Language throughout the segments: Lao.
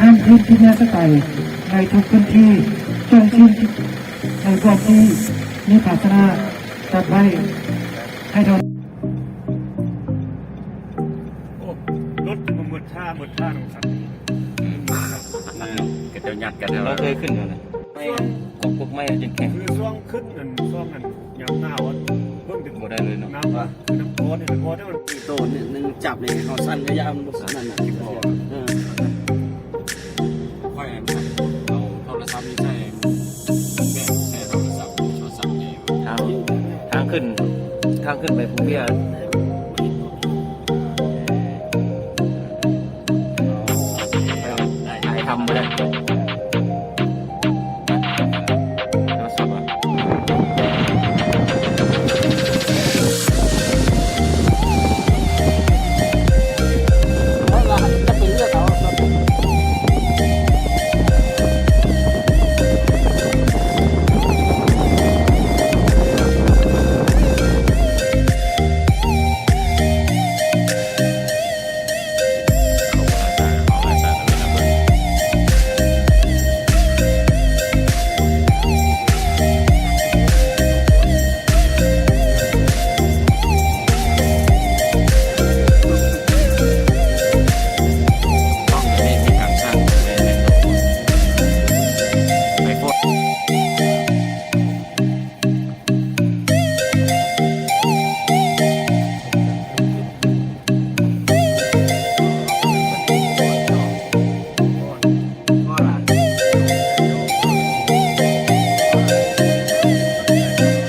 ຫ້າມຖິ້ມກິນຢາສະໄຕໃນທຸກພື້ນທີ່, ຈົ່ງຖິ້ມໃນບ່ອນທີ່ມີພາຊະນະຈັດໄວ້ໃຫ້ດອນ. ໂອ້ ລົດມັນໝົດທ່າ ໝົດທ່າຂອງສັດນີ້. ອືມ ກະເຈົ້າຍັດກັນແລ້ວ ເຄີຍຂຶ້ນຢູ່ນະ ໄມ້ ຂອງພວກໄມ້ຈົນແຂງ ຄືຊ່ວງຂຶ້ນນັ້ນ ຊ່ວງນັ້ນ ຍາມໜາວອະ ເບິ່ງ ບໍ່ໄດ້ເລີຍເນາະ ນ້ຳ ຄືນ້ຳກ້ອນນີ້ ກ້ອນນີ້ມັນ ໂຕໜຶ່ງຈັບນີ້ ເຮົາສັ່ນກະຢ່າ ມັນບໍ່ສັ່ນນັ້ນນະ ເອີ ຂ້ອຍເອົາໂທລະສັບນີ້ໃສ່ແບບ ໃສ່ໂທລະສັບ ໂທລະສັບໃຫຍ່ ທາງ ທາງຂຶ້ນ ທາງຂຶ້ນໄປພູເບ້ຍ ຖ່າຍທຳບໍ່ໄດ້ ໂທລະສັບອະ.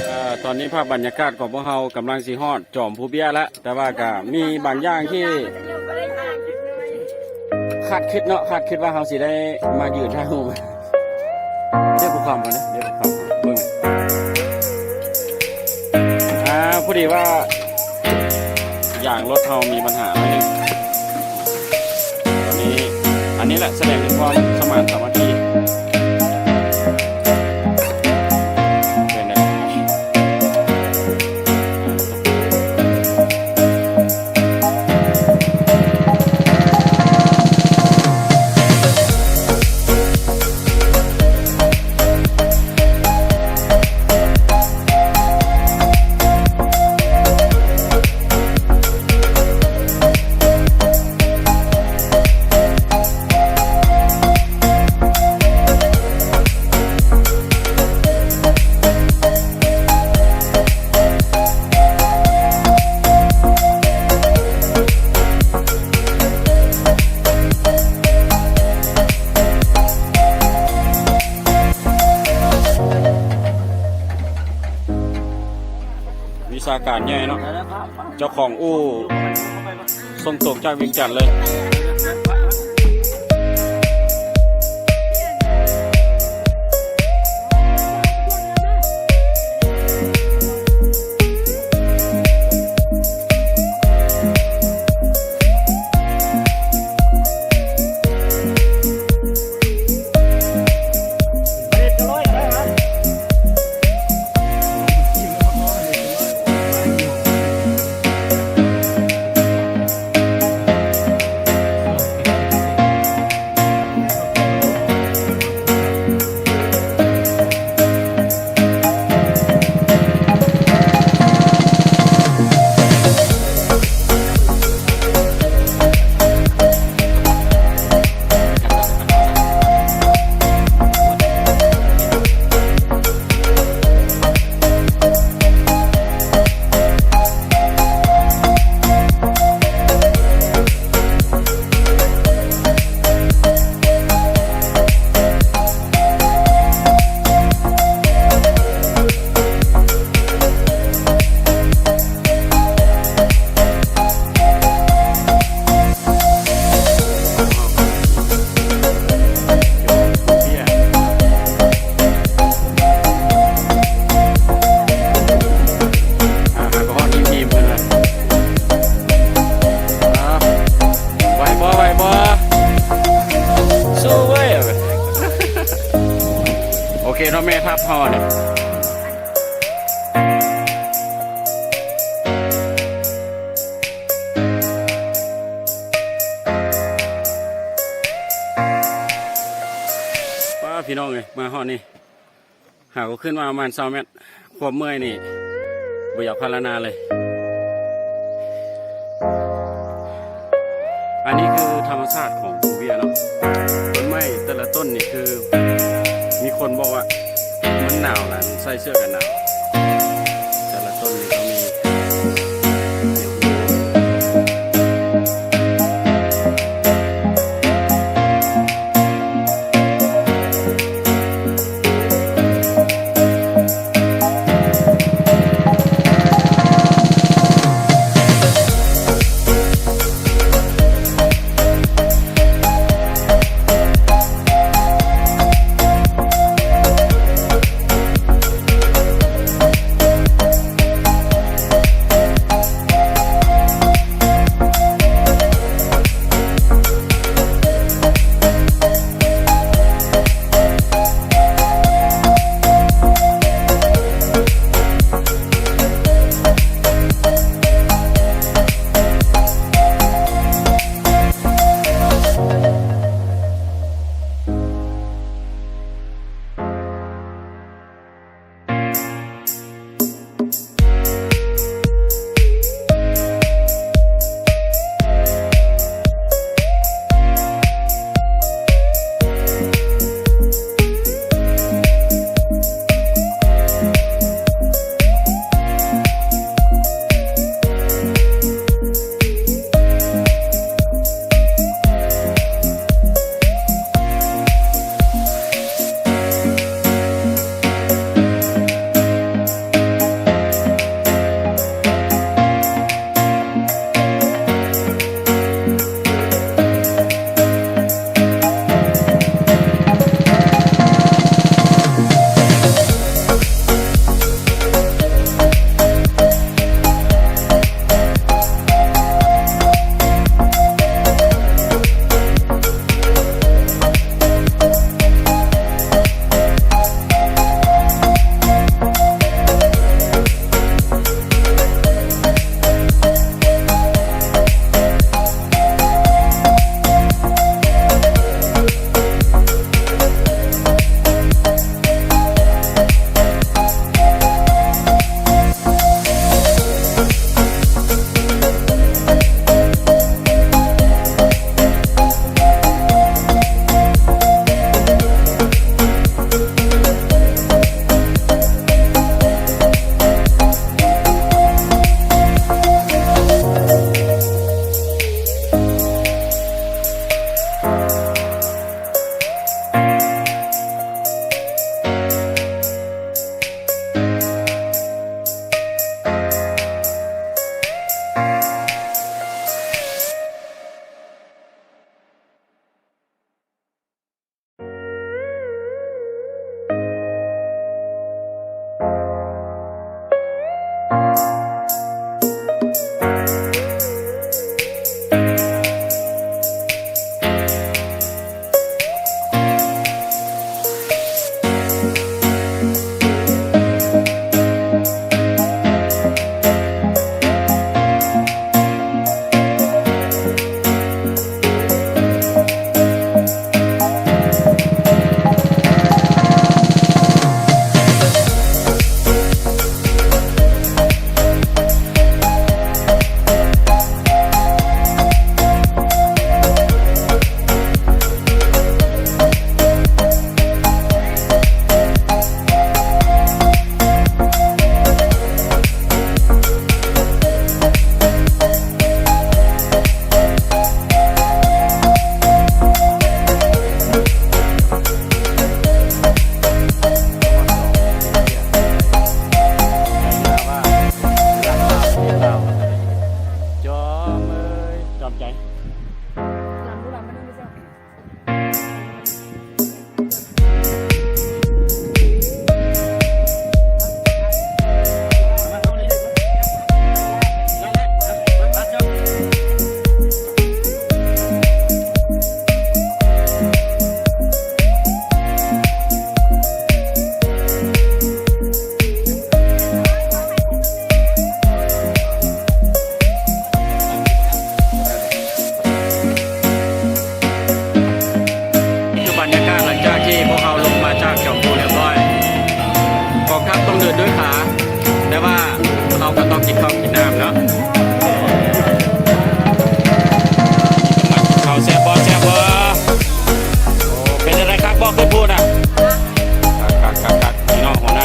ເອີ ຕອນນີ້ພາບບັນຍາກາດຂອງພວກເຮົາກຳລັງຊິຮອດຈອມພູເບ້ຍແລ້ວ ແຕ່ວ່າກະມີບາງຢ່າງທີ່ຄາດຄິດເນາະ ຄາດຄິດວ່າເຮົາຊິໄດ້ມາຢືນຖ່າຍຮູບ. ເດ ຜູ້ຄວາມກ່ອນເດ ເດ ຜູ້ຄວາມເບິ່ງ ອ່າ ພໍດີວ່າ ຢາງລົດເຮົາມີບັນຫາໜ້ອຍໜຶ່ງ ອັນນີ້ ອັນນີ້ແຫຼະສະແດງເຖິງຄວາມສະໝານສາມັກຄີ. ວິຊາການໃຫຍ່ເນາະ ເຈົ້າຂອງອູ່ສົ່ງຕົງຈາກວຽງຈັນເລີຍ. ເ ເນາະ ແມ່ທັບເຮົານີ້ ປ້າ ພີ່ນ້ອງເອີຍ ມາຮອດນີ້ ຫາກໍຂຶ້ນມາປະມານຊາວແມັດ ຄວາມເມື່ອຍນີ້ບໍ່ຢາກພັນລະນາເລີຍ. ອັນນີ້ຄືທຳມະຊາດຂອງພູເວຍເນາະ ຕົ້ນໄມ້ແຕ່ລະຕົ້ນນີ້ຄື ມີຄົນບອກວ່າມັນໜາວ ແລະ ໃສ່ເສື້ອກັນໜາວ ແຕ່ລະຕົ້ນນີ້ກໍມີ.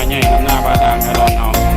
ໃຫຍ່ນຳໜ້າພາທາງໄອລອນເຮົາ.